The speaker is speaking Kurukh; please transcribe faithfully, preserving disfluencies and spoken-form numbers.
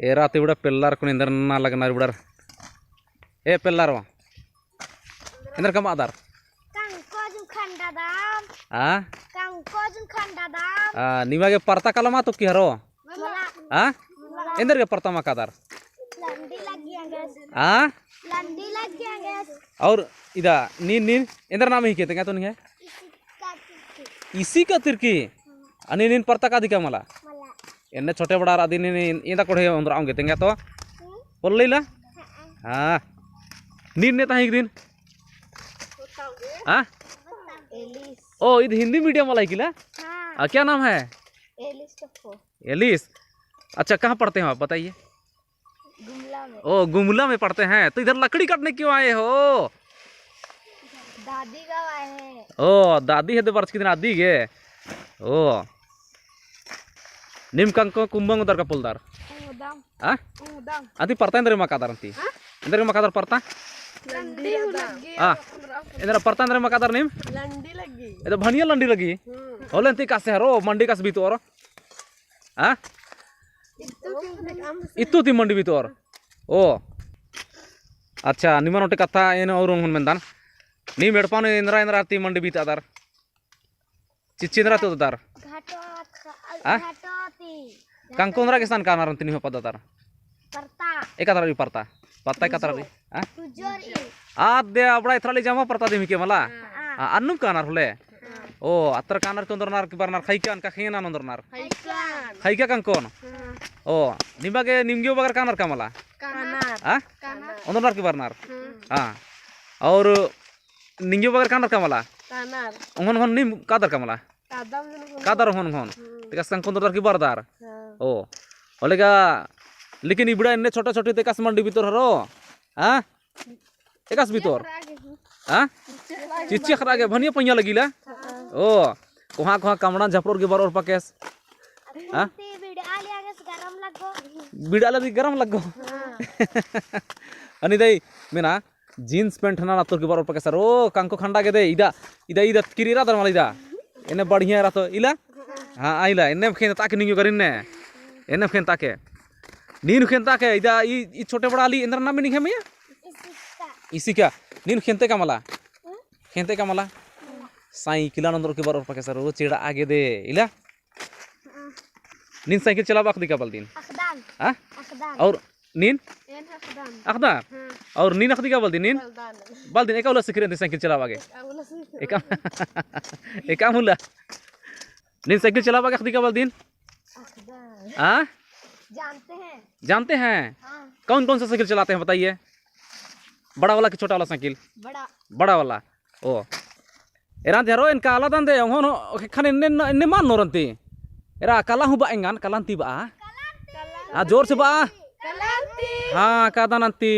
एरा ती इबड़ा पेल्लर कुन एन्देर नना लगनर इबड़र। ए पेल्लर वा। एन्देर कमअदर? कंको जुम खंडादम। आ? कंको जुम खंडादम। आ, निमा गे परता काला मा तो की हरो? मला। आ? मला। एन्देर गे परता मा कादर? लंडी लग्गी अंगेस। आ? लंडी लग्गी अंगेस। और इदा नीन, नीन एन्देर नाम ही के तेंगा तो नहीं है? इसी का तिरकी। इसी का तिरकी? अनि नीन परता कादी का मला? मला। एन्ने छोटे बड़ा रअदी नीन एन्दा कोड़े ओन्द्रा ओंगे तेंगा तो? हम्म। बोल ले ला? हाँ। हाँ। नीन ने ताही एक दिन? हाँ? एलिस। ओ, इद हिंदी medium वाला ही किला? हाँ। आ, क्या नाम है? एलिस टप्पो। एलिस? अच्छा, कहाँ पढ़ते हो आप, बताइए। गुमला में। ओ, गुमला में पढ़ते हैं, तो इधर लकड़ी काटने क्यों आए हो? दादी का आए हैं। ओ, दादी है तो बरचकी दिन दादी गे। ओ। नीम कंको कुम्बंग उदर का पोलदर? उंगदम। आ? उंगदम। अदी परता एन्देर मा कादर अन्ती? आ? एन्देर मा कादर परता? लंडी लग्गी। आ। एन्देर परता एन्देर मा कादर नीम? लंडी लग्गी। ए तो भनिया लंडी लग्गी। हम्म। होले अन्ती कासे हरो, मंडी कासे बीतोर? हाँ? इत्तु ती मंडी बीतोर। ओ। अच्छा, निमन ओटे कत्था एन और ओंगोन मेंदन। नीम एड़पा नू एन्दरा एन्दरा ती मंडी बीतादर? चिच्ची एन्दरा ती ओतदर? घाटो, आ? घाटो ती। कंको ओन्दरा गे एसन कानर अन्ती नीम पद्दादर? परता। एका तरा रई परता? परता एका तरा रई? हाँ? तुजोर ई। आद दे अबड़ा एथरा ले जमा परता दिम ही के मला? हाँ। हाँ, अन्नुम कानर होले? हाँ। ओ, अत्तर कानर के ओन्दरनर की बरनर, ख़ैकान का ख़ेनान ओन्दरनर? ख़ैकान। ख़ैका कंकोन? हाँ। ओ, निमा गे निंग्यो बगर कानर का मला? कानर। हाँ? कानर। ओन्दरनर की बरनर? हाँ। हाँ। और निंग्यो बगर कानर का मला? कानर। ओंगोन ओंगोन नीम कादर का मला? कादम ओंगोन ओंगोन। कादर ओंगोन ओंगोन। हम्म। तेकस कंकोन ओन्दरदर की बरदर? हाँ। ओ। होले गा, लेकिन इबड़ा एन्ने छोटा छोटी तेकस मंडी बीतोर हरो? हाँ? एकासे बीतोर? चिच्ची अख़रा गे। हाँ? चिच्ची अख़रा गे। चिच्ची अख़रा गे, भनिया पइया लग्गी ला? हाँ। ओ, कोहाँ कोहाँ कमड़न झपरोर गे बरओर पकेस। हाँ? ती बिड़ा लिया गे गरम लग्गो। बिड़ा लगी गरम लग्गो। हाँ। अनि दई, मेना, jeans pant नना अत्तोर गे बरओर पकेसर। ओ, कंको खंडा गे दे, इदा, इदा, इदा किरी रअदर मला इदा। एन्ने बढ़िया रअतो, इला? हाँ, आ इला, एन्ने ख़ेंता के निंग्यो गरिन ने। एन्ने ख़ेंता के। नीन ख़ेंता के, इदा, ई, ई छोटे बड़ा आली, एन्देर नाम निंग्है मइय्याँ? इसिका। इसिका। नीन ख़ेंते का मला? हम्म? ख़ेंते का मला? हम्म। साइकिलन ओन्दरओर गे बरओर पकेसर, ओ चेड़ा आगे दे, इला? हाँ। नीन साइकिल चलाबआ अख़दी का बलदिन? अख़दन। हाँ? अख़दन। और नीन? एन अख़दन। अख़दन? हाँ। और नीन अख़दी का बलदिन नीन? बलदिन। बलदिन, एका उल्ला सिखरई अन्ती साइकिल चलाबआ गे? एका उल्ला सिखरई। एका, एका उल्ला। नीन साइकिल चलाबआ गे अख़दी का बलदिन? अख़दन। हाँ? जानते हैं। जानते हैं? हाँ। कौन कौन सा साइकिल चलाते हैं बताइए? बड़ा वाला कि छोटा वाला साइकिल? बड़ा। बड़ा वाला। ओ। एरा अन्ती हरो एन काला दन दे, ओंगोन हो, ख़ेक्खन एन्ने, एन्ने मल ननोर अन्ती। एरा काला हूँ बआ एंगन, काला अन्ती बआ। काला अन्ती। हाँ, जोर से बआ। काला अन्ती। हाँ, कादन अन्ती।